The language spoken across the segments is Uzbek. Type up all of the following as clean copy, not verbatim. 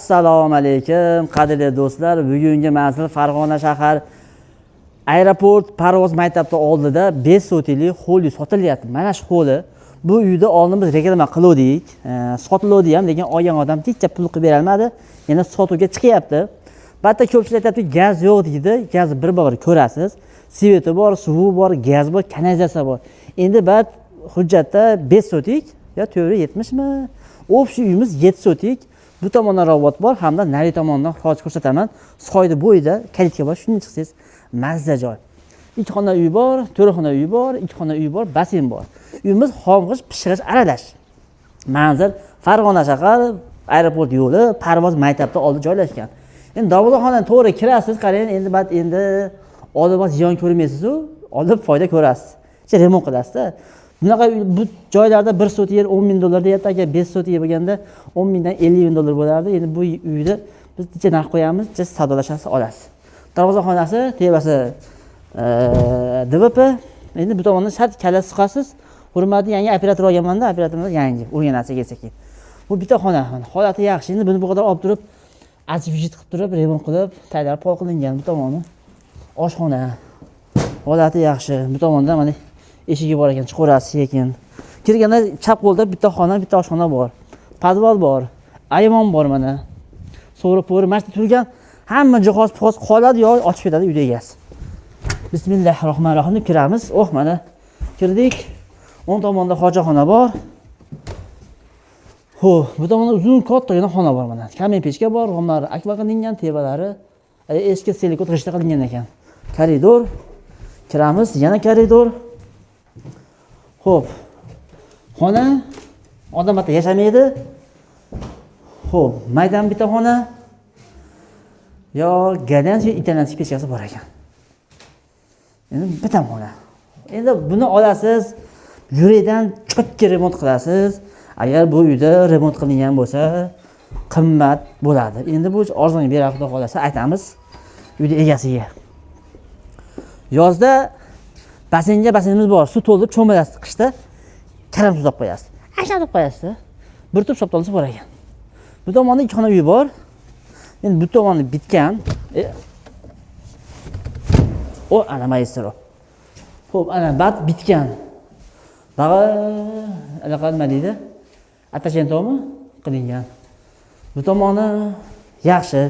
Assalomu alaykum, qadrli do'stlar. Bugungi manzil Farg'ona shahar aeroport parvoz maktabida oldida 5 sotikli hovli sotilyapti. Mana shu hovli. Bu uyda oldin biz reklama qiluvdik. Sotiluvdi ham, lekin olgan odam ticha pul qilib berolmadi. Yana sotuvga chiqyapti. Bitta ko'pchilik aytyapti, gaz yo'q deydi. Gaz bir bor ko'rasiz. Sveti bor, suvi bor, gaz bor, kanalizatsiya bor. Endi bat hujjatda 5 sotik yo 470 mi? Общий uyimiz 7 sotik. Bu tomondan robot bor hamda nari tomondan hozir ko'rsataman. Soyni bo'yida калитка bor, shunday chiqsangiz mazza joy. 2 xona uy bor, 4 xona uy bor, 2 xona uy bor, basseyn bor. Uyimiz xomg'isht, pishig'ish aralash. Manzil Farg'ona shahar aeroport yo'li, parvoz maktabda oldi joylashgan. Endi Dovudxonadan to'g'ri kirasiz, qarang, endi bat endi olib ziyon ko'rmaysiz-u, olib foyda ko'rasiz. Ichi remont qilasizda. Bunaqa bu joylarda 1 sot yer 10 ming dollar deyapti, agar 5 sot yer bo'lganda 10 mingdan 50 ming dollar bo'lardi. Endi bu uyda biz necha narx qo'yamiz, necha savdolashasiz olasiz. Darvozaxonasi, tepasi DVP. Endi bu tomondan shart kalla suqasiz. Hurmatli yangi operator olganmanda, operatorimiz yangi o'rganadi sekin-sekin. Bu bitta xona, holati yaxshi. Endi buni bu qadar olib turib, освежить qilib turib, remont qilib, taylari pol qilingan bu tomoni. Oshxona. Holati yaxshi. Bu tomonda mana eshigi bor ekan, chiqaverasiz sekin. Kirganda chap qo'lda bitta xona, bitta oshxona bor. Podval bor, ayvon bor mana. So'ri po'ri mana shu turgan hamma jihoz pihoz qoladi yo ochib ketadi uyda egasi. Bismillahir rohmanir rohim deb kiramiz. Oh, mana kirdik. O'ng tomonda hojatxona bor. Xo'p, bu tomonda uzun kattagina xona bor mana. Kamin pechka bor, romlari akva qilingan, tevalari eski silikon g'ishtda qilingan ekan. Koridor kiramiz, yana koridor. Xo'p. Xona odam bitta yashamaydi. Xo'p, maydan bitta xona. Yo голландский, итальянский pechkasi bor ekan. Endi bitta xona. Endi buni olasiz, yurakdan чётко remont qilasiz. Agar bu uyda remont qilingan bo'lsa, qimmat bo'ladi. Endi bu arzonga beradi, xudo xohlasa, aytamiz uyda egasiga. Yozda basseynga basseynimiz bor, suv to'ldirib cho'milasiz, qishda karam tuzlab qo'yasiz. Ashlatib qo'yasiz. Bir tup shaftolisi bor ekan. Bu tomonda ikki xona uy bor. Endi bu tomoni bitgan. O, ana maestro. Xo'p, ana bat bitgan. Bag'i anaqa nima deydi? Atachentomi qilingan. Bu tomoni yaxshi.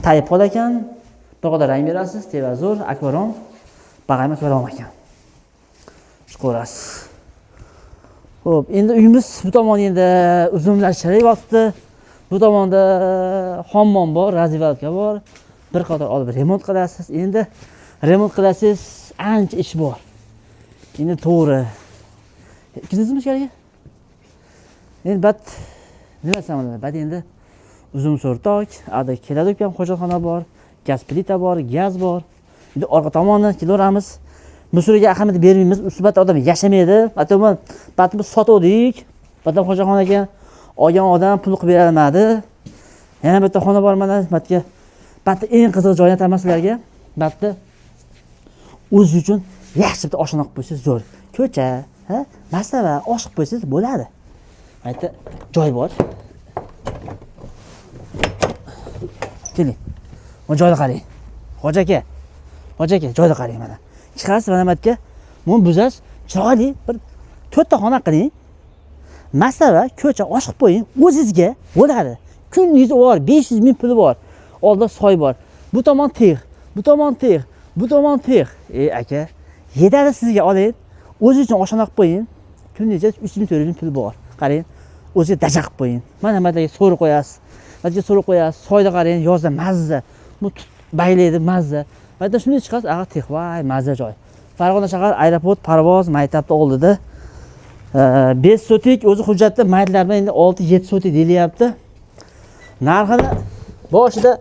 Tayib qol ekan. Bir qadar rang berasiz, teva zo'r, akvarom, bag'am akvarom ekan. Chiqaverasiz. Xo'p, endi uyimiz bu tomon endi uzumlar chirib yotibdi. Bu tomonda hammom bor, раздевалка bor. Bir qator olib remont qilasiz. Endi remont qilasiz, ancha ish bor. Endi to'g'ri. Kirdingizmi ichkariga? Endi bat nima desam bo'ladi? Bat endi uzum so'rtok, ada keladi ham hojatxona bor, gaz plita bor, gaz bor. Endi orqa tomonni kelaveramiz. Musuriga ahamiyat bermaymiz. Usbat odam yashamaydi. Hatto bat biz sotuvdik. Batdan hojatxona ekan. Olgan odam pul qilib bera olmadi. Yana bitta xona bor mana batga. Batda eng qiziq joyini aytaman sizlarga. Batda o'zi uchun yaxshi bitta oshxona qilib qo'ysangiz zo'r. Ko'cha, ha, mastava osh qilib qo'ysangiz bo'ladi. Mana yerda joy bor. Keling. Bu joyni qarang. Hoji aka. Hoji aka, joyni qarang mana. Chiqasiz mana bu yerga. Buni buzasiz, chiroyli bir 4 ta xona qiling. Mastava, ko'cha osh qilib qo'ying, o'zizga bo'ladi. Kuningiz bor, 500 ming puli bor. Oldida soy bor. Bu tomon tex, bu tomon tex, bu tomon tex. Ey aka, yetadi sizga oling. O'zingiz uchun oshxona qilib qo'ying. Kuningizga 300 ming, 400 ming pul bor. Qarang, o'ziga dacha qilib qo'ying. Mana bu yerga so'ri qo'yasiz. Mana yerga so'ri qo'yasiz. Soyda qarang, yozda mazza. Bu tut baylaydi mazza. Bu yerda shunday chiqasiz, ag'a tex, voy mazza joy. Farg'ona shahar aeroport parvoz maktabda oldida. 5 sotik o'zi hujjatda maytlar bilan endi 6-7 sotik deyilyapti. Narxini boshida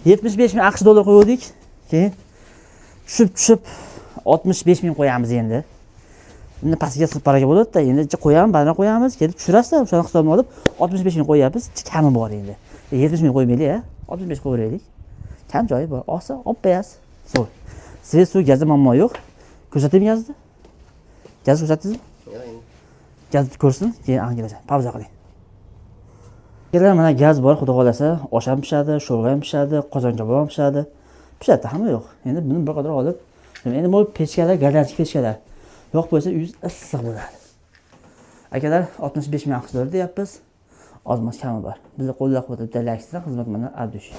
75 ming AQSh dollar qo'ydik. Keyin tushib 65 ming qo'yamiz endi. Endi pastga paraga bo'ladi-da, endi qo'yamiz, ba'dan qo'yamiz, kelib tushirasiz, o'shani hisobini olib 65 ming qo'yapmiz, kami bor endi. 70 ming qo'ymaylik, a? 65 qo'yaveraylik. Kam joyi bor. Olsa olib qo'yasiz. Zo'r. Svet, suv, gazda muammo yo'q. Ko'rsataymi gazni? Gaz ko'rsatdingizmi? Yo'q endi. Gazni ko'rsin, keyin anglashadi. Pauza qiling. Akalar, mana gaz bor, xudo xohlasa, osh ham pishadi, sho'rva ham pishadi, qozon kabob ham pishadi. Pishadi, hamma yo'q. Endi buni bir qadar olib, endi bu pechkalar, gollandskiy pechkalar. Yo'q bo'lsa, uyingiz issiq bo'ladi. Akalar, 65 ming AQSh dollar deyapmiz. Oz-moz kami bor. Bizni qo'llab-quvvatlab, bitta like, xizmat mana, от души.